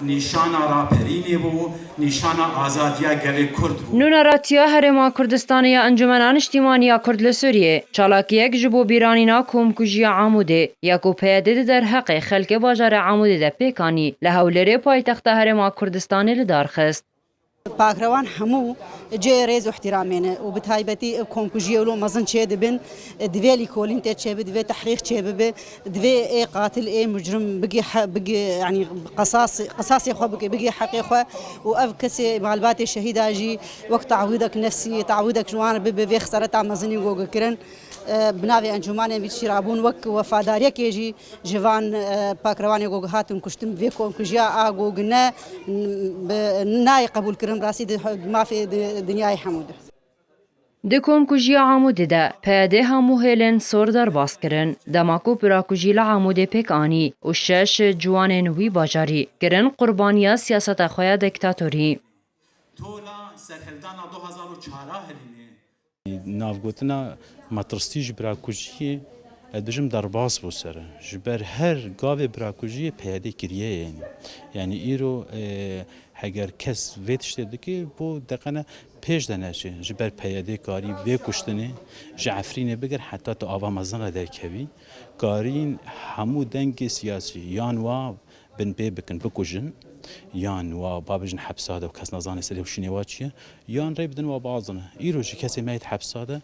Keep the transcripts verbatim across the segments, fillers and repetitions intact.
Nîşana raperînê bû, nîşana azadiya gelê Kurd bû. Nûneratiya Herêma Kurdistanê ya Encûmena Niştîmanî ya Kurd li Sûriyê çalakiyek ji bo bîranîna komkujiya Amûdê ya ku P Y D di derheqê xelkê bajarê Amûdê de pêk anî, li Hewlêrê paytexta Herêma Kurdistanê li dar xist. Pakrewan hemû cihê rêz û ihtiramê ne û bi taybetî ev komkujiyê wilo mezin çêdibin, divê lîkolîn tê çêbi, divê tehrîk çêbibe, divê ê qatil, ê mucrim bigê he-, bigê, yanî qesasê, qesasê xwe bike, bigê heqê xwe û ev kesê malbatê şehîda jî wek tawîdek nefsî, tawîdek ji wan re bibe vê xesereta mezinî ku kirin. E, bi navê encûmanên vî çîrabûn wek wefadariyekê jî ji van, e, pakrewanê ku hatin kuştin vê komkujiya a ku ne, bi, nayê qebûlkirin rastî di, di mafê di, dinyayê hemû de. Di komkujiya Amûdê de P Y D hemû hêlên sor derbas kirin, dema ku birakujî li Amûdê pêk anî û şeş ciwanên wî bajarî kirin qurbaniya siyaseta xwe ya diktatorî. Tola serhildana du hazar û çar a hilîne. Navgotina matirstî ji birakujiyê, ez dibêjim derbas bû ser. Ji ber her gavê birakujiyê P Y D kiriye, yanî. Yanî îro, e, heger kes vê tiştê dike, bo deqene pêş de neçe. Ji ber P Y D karî vê kuştinê ji Efrînê bigir heta tu ava mezin re derkevî. Karîn hemû dengê siyasî yan wa bin pê bikin, bikujin, yan wa babijin hepsa de û kes nazane serê û şûnê wa çi ye, yan rê bidin wa bazine. Îro jî kesê me yê di hepsa de,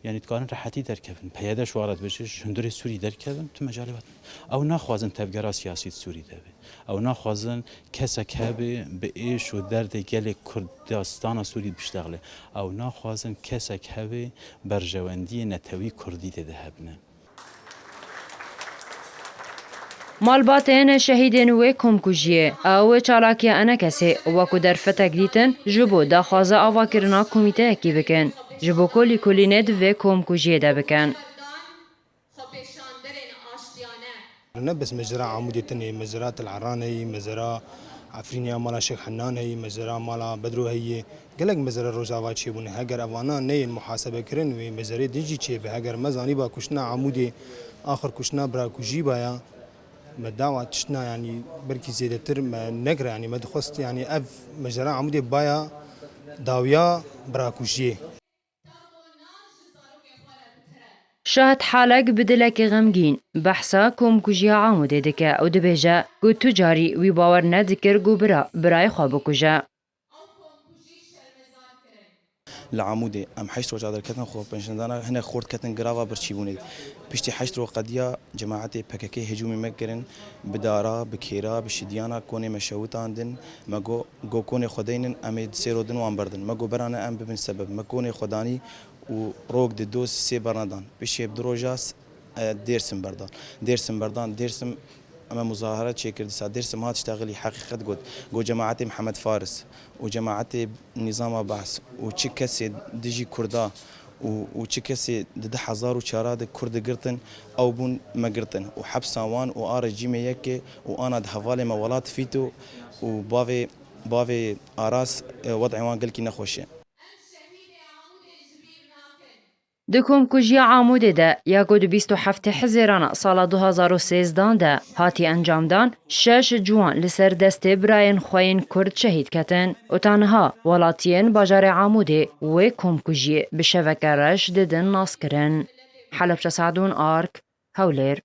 yanî dikarin rehetî derkevin. P Y D ji wa re dibêje, ji hundirê Sûrî derkevin, tu mecalê we tune. Ew naxwazin tevgera siyasî di Sûrî de be. Ew naxwazin kesek hebe bi êş û derdê gelê Kurdistana Sûrî biştexile. Ew naxwazin kesek hebe berjewendiyê netewî Kurdî tê de hebine. Malbatên şehîdên wê komkujiyê, ew çalakiya enekesê wekû derfetek dîtin ji bo daxwaza avakirina komîteyekî bikin, ji bo ku lîkolînê di vê komkujiyê de bikin. Ne bes mecera Amûdê tenê, mecera Tel Eran heyî, mecera Efrînê ya mala Şêx Hennan heyî, mecera mala Bedro heyî. Gelek mezera Rojava çêbûne. Heger evana neyên muhasebekirin, wê mezerê din jî çêbe. Heger me zanîba kuştina Amûdê, axir kuştina birakujî baya, me dawa tiştina, yanî belkî zêdetir me nekira, yanî me dixwest, yanî ev mejera Amûdê baya dawiya birakujiyê. Şahid Halek bi dilekî xemgîn behsa komkujiya Amûdê dike û dibêje ku tu carî wî bawer nedikir ku bira birayê xwe bikuje. Li Amûdê em heşt roja derketin xwe penşendana hinek xort ketin girava birçîbûnê. Piştî heşt roj qediya cemaetê P K K hicûmê me kirin, bi dara, bi kêra, bi şidiyana konê me şewitandin. Me got, got konê xwe deynin, em ê di sê roj din wan berdin. Me got berane em bibin sebeb. Me konê xwe danî û rok di doz sê bernedan. Pişê bi du roja s-, e, Dêrsim berdan. Dêrsim berdan, Dêrsim em e muzahara çêkir dîsa. Dêrsim hat ştexilî heqîqet got. Got cemaetê Mihemed Faris û cemaetê Nîzama Behs û çi kesê dijî Kurda û, û çi kesê di du hezar û çar de Kurd digirtin, ew bûn me girtin û hepsa wan û a rejîmê yekê û ana di hevalê me welat fîto û bavê, bavê Aras, e, wed'ê wan gelkî nexweş e. Di komkujiya Amûdê de ya ku di bîst û heftê Hizêrana sala du hazar û sêzdan de hatî encamdan, şeş ciwan li ser destê birayên xwe yên Kurd şehîd ketin û ta niha welatiyên bajarê Amûdê wê komkujiyê bi şeveke reş didin naskirin. Helebçe Sadûn Ark, Hewlêr.